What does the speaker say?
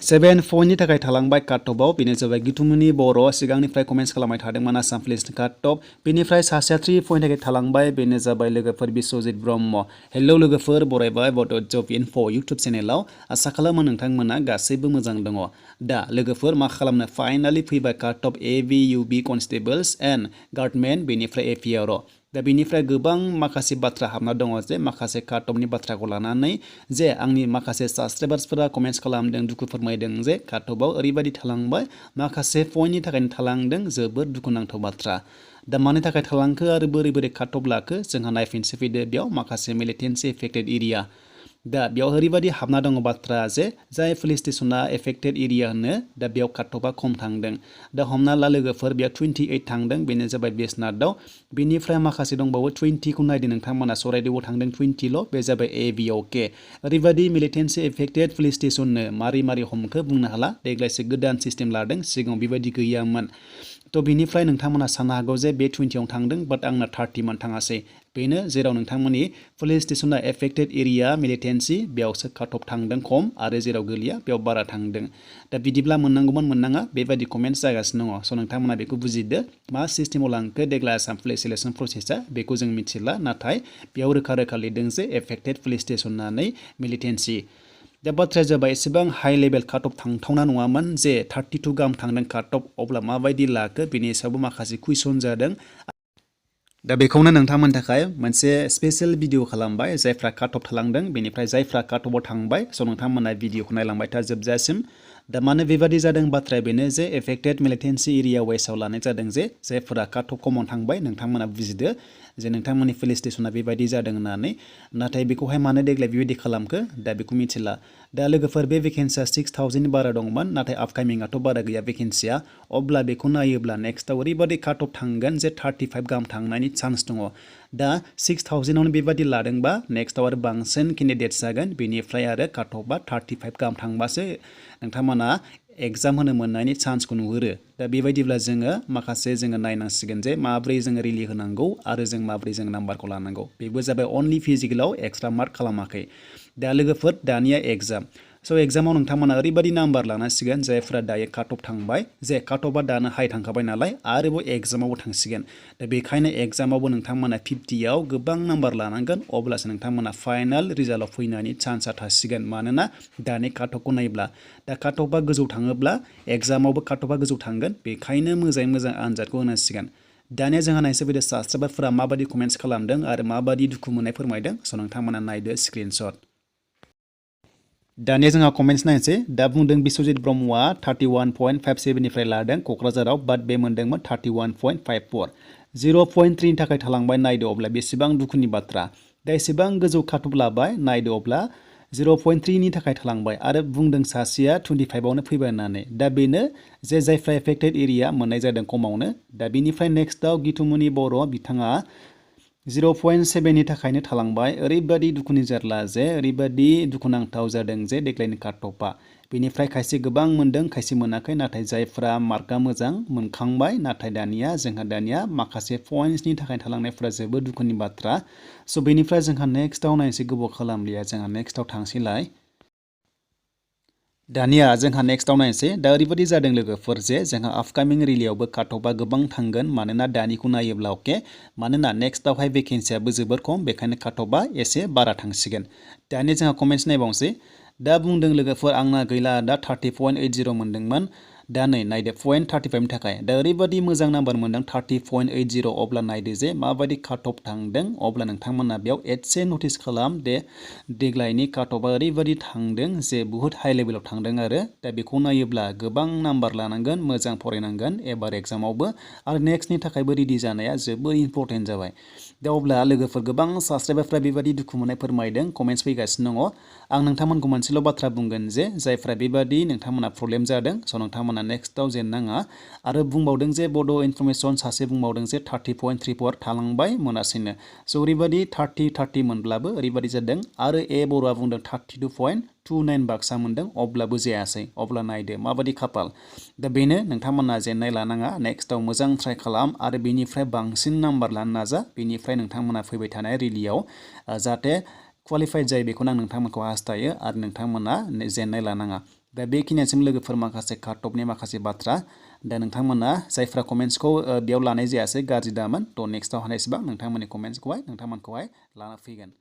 7 पॉइंटनि थाखाय थालांबाय काटअफआव बेनो जाबाय गिथुमुनि बर' सिगांनिफ्राय कमेन्ट्स खालामबाय थादोंमोन आसाम पुलिसनि काटअफ बेनिफ्राय सासेया 3 पॉइन्ट थाखाय थालांबाय बेनो जाबाय लोगोफोर बिश्वजित ब्रह्म हेलौ लोगोफोर बरायबाय बड' जब इनफो इउटुब चेनेलाव आसा खालामो नोंथांमोना गासैबो मोजां दङ दा लोगोफोर मा खालामनो फाइनालि फैबाय काटअफ एबि इउबि कनस्टेबल्स एन्ड गार्डमेन बेनिफ्राय एपिआर दा बेनिफ्राय गोबां माखासे बाथ्रा हाबना दङ जे माखासे काटअफनि बाथ्राखौ लानानै जे आंनि माखासे साबसक्राइबार्सफोरा कमेन्ट्स खालामदों दुखु फोरमायदों जे काटअफआव ओरैबायदि थालांबाय माखासे पॉइन्टनि थाखायनो थालांदों जोबोद दुखुनांथाव बाथ्रा दा मानि थाखाय थालांखो आरो बोरै बोरै काटअफ लाखो जोंहा नायफिनसै फैदो बेयाव माखासे मिलिटेन्सि एफेक्टेड एरिया दा बेयाव ओरैबायदि हाबना दङ बाथ्रा जे जाय पुलिस स्टेशना एफेक्टेड एरिया होनो दा बेयाव काटअफआ खम थांदों दा हमना ला लोगोफोर बेयाव 28 थांदों बेनो जाबाय बिसनाथआव बेनिफ्राय माखासे दंबावो 20 खौ नायदो नोंथांमोना सराइदेवआव थांदों 20 ल' बे जाबाय एबिअके ओरैबायदि मिलिटेन्सि एफेक्टेड पुलिस स्टेशननो मारै मारै हमखो बुंनो हाला देग्लायसो गोदान सिस्टेम लादों सिगाङाव बेबायदि गैयामोन तो बिनिफ्राय नोंथांमोना साननो हागौ जे बे 20 थांदों बाट आंना 30 मन थाङासै बेनो जेराव नोंथांमोननि पुलिस स्टेशना एफेक्टेड एरिया मिलिटेन्सि बेयावसो काटअफ थांदों खम आरो जेराव गोलैया बेयाव बारा थांदों दा बिदिब्ला मोननांगौमोन मोननाङा बेबायदि कमेन्ट्स जागासिनो दङ स' नोंथांमोना बेखौ बुजिदो मा सिस्टेमाव लांखो देग्लाय आसाम पुलिस सिलेक्सन प्रसेसा बेखौ जों मिथिला नाथाय बेयाव रोखा रोखा लिरदों जे एफेक्टेड पुलिस स्टेशन होननानै मिलिटेन्सि दा बाथ्राया जाबाय एसेबां हाई लेभेल काटअफ थांथावना नङामोन जे 32 गाहाम थांदों काटअफ अब्ला माबायदि लाखो बेनि सायावबो माखासे कुइसन जादों दा बेखौनो नोंथांमोननि थाखाय मोनसे स्पेशल भिडिअ खालामबाय जायफ्रा काटअफ थालांदों बेनिफ्राय जायफ्रा काटअफआव थांबाय स' नोंथांमोना भिडिअखौ नायलांबाय था जोबजासिम दा मानो बेबादि जादों बाथ्राया बेनो जे एफेक्टेड मिलिटेन्सि एरिया वाइसआव लानाय जादों जे जायफोरा काटअफ कमन थांबाय नोंथांमोना बुजिदो जे नोंथांमोननि पुलिस स्टेशना बेबायदि जादों होननानै नाथाय बेखौहाय मानो देग्लाय बेबायदि खालामखो दा बेखौ मिथिला दा लोगोफोर बे भेकेन्सिया 6000 बारा दंमोन नाथाय आपकामिंआथ' बारा गैया भेकेन्सिया अब्ला बेखौ नायोब्ला नेक्स्टआव ओरैबायदि काटअफ थांगोन जे 35 गाहाम थांनायनि चान्स दङ दा 6000आवनो बेबायदि लादोंबा नेक्स्टआव आरो बांसिन केन्डिडेट जागोन बेनिफ्राय आरो काटअफआ 35 गाहाम थांबासो नोंथांमोना एग्जाम होनो मोननायनि चान्सखौ नुहुरो दा बेबायदिब्ला जोङो माखासे जोङो नायनांसिगोन जे माब्रै जोङो रिलि होनांगौ आरो जों माब्रै जों नाम्बारखौ लानांगौ बेबो जाबाय अनलि फिजिकेलाव एक्सट्रा मार्क खालामाखै दा लोगोफोर दानिया एग्जाम स' एग्जामाव नोंथांमोना ओरैबायदि नाम्बार लानांसिगोन जायफ्रा दायो काटअफ थांबाय जे काटअफआ दानो हाई थांखाबाय नालाय आरोबाव एग्जामावबो थांसिगोन दा बेखायनो एग्जामावबो नोंथांमोना 50आव गोबां नाम्बार लानांगोन अब्लासो नोंथांमोना फाइनाल रिजाल्टआव फैनायनि चान्सआ थासिगोन मानोना दानि काटअफखौ नायोब्ला दा काटअफआ गोजौ थाङोब्ला एग्जामावबो काटअफआ गोजौ थांगोन बेखायनो मोजाङै मोजां आनजादखौ होनांसिगोन दानिया जोंहा नायसै फैदो साबसक्राइबारफोरा माबायदि कमेन्ट्स खालामदों आरो माबायदि दुखु मोननाय फोरमायदों स' नोंथांमोना नायदो स्क्रिनशट दानिया जोंहा कमेन्ट्स नायनोसै दा बुंदों बिश्वजित ब्रह्मआ 31.57निफ्राय लादों क'क्राझाराव बाट बे मोनदोंमोन 31.54 0.3नि थाखाय थालांबाय नायदो अब्ला बेसेबां दुखुनि बाथ्रा दा एसेबां गोजौ काटअफ लाबाय नायदो अब्ला 0.3नि थाखाय थालांबाय आरो बुंदों सासेया 25आवनो फैबाय होननानै दा बेनो जे जायफ्रा एफेक्टेड एरिया मोननाय जादों खमावनो दा बेनिफ्राय नेक्स्टआव गिथुमुनि बर' बिथाङा 0.7नि थाखायनो थालांबाय ओरैबायदि दुखुनि जारला जे ओरैबायदि दुखुनांथाव जादों जे देग्लायनि काटअफआ बेनिफ्राय खायसे गोबां मोनदों खायसे मोनाखै नाथाय जायफ्रा मार्कआ मोजां मोनखांबाय नाथाय दानिया माखासे पइन्ट्सनि थाखाय थालांनायफ्रा जोबोद दुखुनि बाथ्रा स' बेनिफ्राय जोंहा नेक्स्टआव नायनोसै गोबाव खालामलिया जोंहा नेक्स्टआव थांसैलाय दानिया जोंहा नेक्स्टआव नायनोसै दा ओरैबायदि जादों लोगोफोर जे जोंहा आपकामिं रिलियावबो काटअफआ गोबां थांगोन मानोना दानिखौ नायोब्ला अके मानोना नेक्स्टआवहाय भेकेन्सियाबो जोबोर खम बेखायनो काटअफआ एसे बारा थांसिगोन दानिया जोंहा कमेन्ट्स नायबावनोसै दा बुंदों लोगोफोर आंना गैला दा 30.80 मोनदोंमोन दा नै नायदो 35नि थाखाय दा ओरैबायदि मोजां नाम्बार मोनदों 30.80 अब्ला नायदो जे माबायदि काटअफ थांदों अब्ला नोंथांमोना बेयाव एसे नटिस खालाम दे देग्लायनि काटअफआ ओरैबायदि थांदों जे बुहुत हाई लेभेलाव थांदों आरो दा बेखौ नायोब्ला गोबां नाम्बार लानांगोन मोजां फरायनांगोन एबार एग्जामावबो आरो नेक्स्टनि थाखायबो रेडि जानाया जोबोर इम्परटेन्ट जाबाय दा अब्ला लोगोफोर गोबां साबसक्राइबारफ्रा बेबायदि दुखु मोननाय फोरमायदों कमेन्ट्स फैगासिनो दङ आं नोंथांमोनखौ मोनसेल' बाथ्रा बुंगोन जे जायफ्रा बेबायदि नोंथांमोना प्रब्लेम जादों स' नोंथांमोना नेक्स्टआव जेननाङा आरो बुंबावदों जे बड' इनफरमेसन सासे बुंबावदों जे 30.34 थालांबाय मोनासैनो स' ओरैबायदि 30 मोनब्लाबो ओरैबायदि जादों आरो ए बर'आ बुंदों 32.29 बाक्सा मोनदों अब्लाबो जायासै अब्ला नायदो माबायदि खाफाल दा बेनो नोंथांमोना जेननाय लानाङा नेक्स्टआव मोजां ट्राइ खालाम आरो बेनिफ्राय बांसिन नाम्बार लानो नाजा बेनिफ्राय नोंथांमोना फैबाय थानाय रिलियाव जाहाथे क्वालिफाइड जायो बेखौनो आं नोंथांमोनखौ हास्थायो आरो नोंथांमोना जेननाय लानाङा दा बेखिनियासिम लोगोफोर माखासे काटअफनि माखासे बाथ्रा दा नोंथांमोना जायफ्रा कमेन्ट्सखौ बेयाव लानाय जायासै गाज्रि दामोन थ' नेक्स्टआव हानायसेबां नोंथांमोननि कमेन्ट्सखौहाय नोंथांमोनखौहाय लाना फैगोन